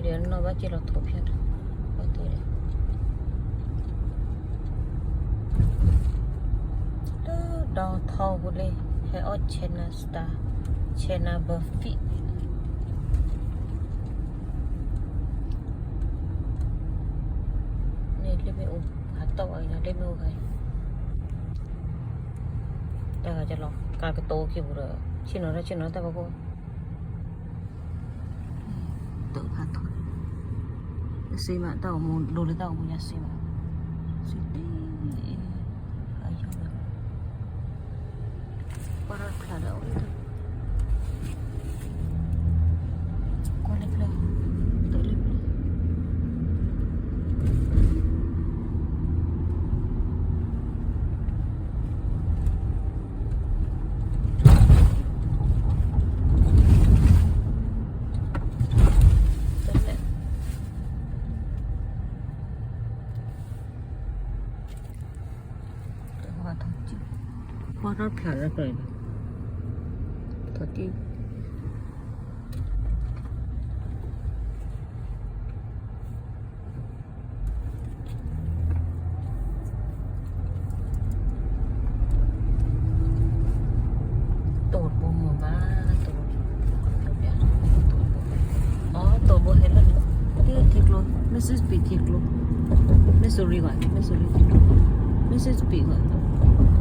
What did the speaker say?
ဒီးနီၢ်ဘၣ်က့ၤလီၤထိးဖၠၣ်ဒီး ဘၣ်တဲဒီး လၢ downtown ပူၤလံ ဟဲအီၣ် China style, China buffet န့ၣ် လၢမ့ၢ်အိၣ် ဟးတီၢ်ဘၣ်အံၤ လၢမ့ၢ်အိၣ်ဂၤအံၤ တၢ်ဂၤကလီၤ ကးကတိၤခံပူၤဒီး ဆ့ၣ်နီၤတၢ်ဆ့ၣ်နီၤတၢ်ကီကီ တဖးထီၣ် စ့မး တၢ်အိၣ်မူ ဒိလၢတၢ်အိၣ်မူညါစ့မး စ့တ့ၢ် အယီၢ် ကွၢ်တၢ်ဖျါဒီး ကွၢ်လၢဖျါ တၢ်လၢဖျါ တိၢ်တဘိမ့ၢ်ဘၣ် တိၢ်တဘိ အတိၢ်တဘိဟဲလၢ ထံကျိ မ့ၢ်စ့ပံးထံကျိ မ့ၢ်စူၤရံဂီၢ် မ့ၢ်စူၤရံထံကျိ မ့ၢ်စ့ပံးဂီၢ်